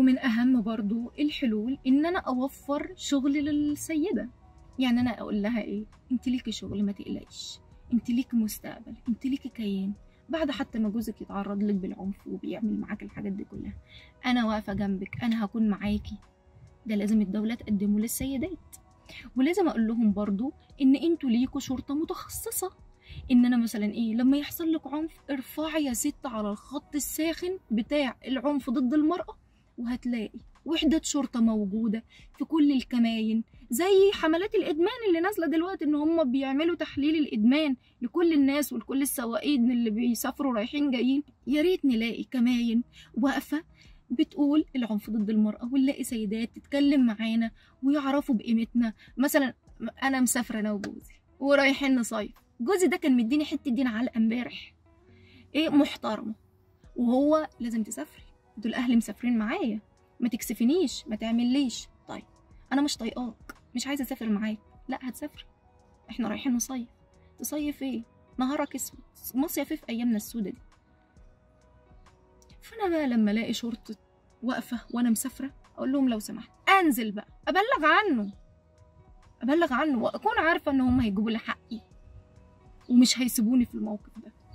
ومن اهم برضو الحلول ان انا اوفر شغل للسيدة. يعني انا اقول لها ايه؟ انت ليكي شغل، ما تقلقيش، انت ليكي مستقبل، انت ليكي كيان. بعد حتى ما جوزك يتعرض لك بالعنف وبيعمل معاك الحاجات دي كلها، انا واقفة جنبك، انا هكون معاكي. ده لازم الدولة تقدمه للسيدات. ولازم اقول لهم برضو ان انتوا ليكوا شرطه متخصصة، ان انا مثلا ايه لما يحصل لك عنف ارفعي يا ست على الخط الساخن بتاع العنف ضد المراة، وهتلاقي وحدة شرطة موجودة في كل الكماين، زي حملات الإدمان اللي نازلة دلوقتي إن هم بيعملوا تحليل الإدمان لكل الناس ولكل السواقين اللي بيسافروا رايحين جايين. يا ريت نلاقي كماين واقفة بتقول العنف ضد المرأة، ونلاقي سيدات تتكلم معانا ويعرفوا بقيمتنا. مثلا أنا مسافرة أنا وجوزي ورايحين نصيف، جوزي ده كان مديني حتة دين علقة امبارح إيه محترمة، وهو لازم تسافري، دول أهلي مسافرين معايا، ما تكسفنيش، ما تعمليش. طيب انا مش طايقاك، مش عايزه اسافر معاك. لا هتسافري، احنا رايحين نصيف. تصيف ايه؟ نهارك اسود، مصيف ايه في ايامنا السودة دي؟ فانا بقى لما الاقي شرطه واقفة وانا مسافرة اقول لهم لو سمحت انزل بقى ابلغ عنه، ابلغ عنه، واكون عارفه ان هم هيجيبوا لي حقي ومش هيسيبوني في الموقف ده.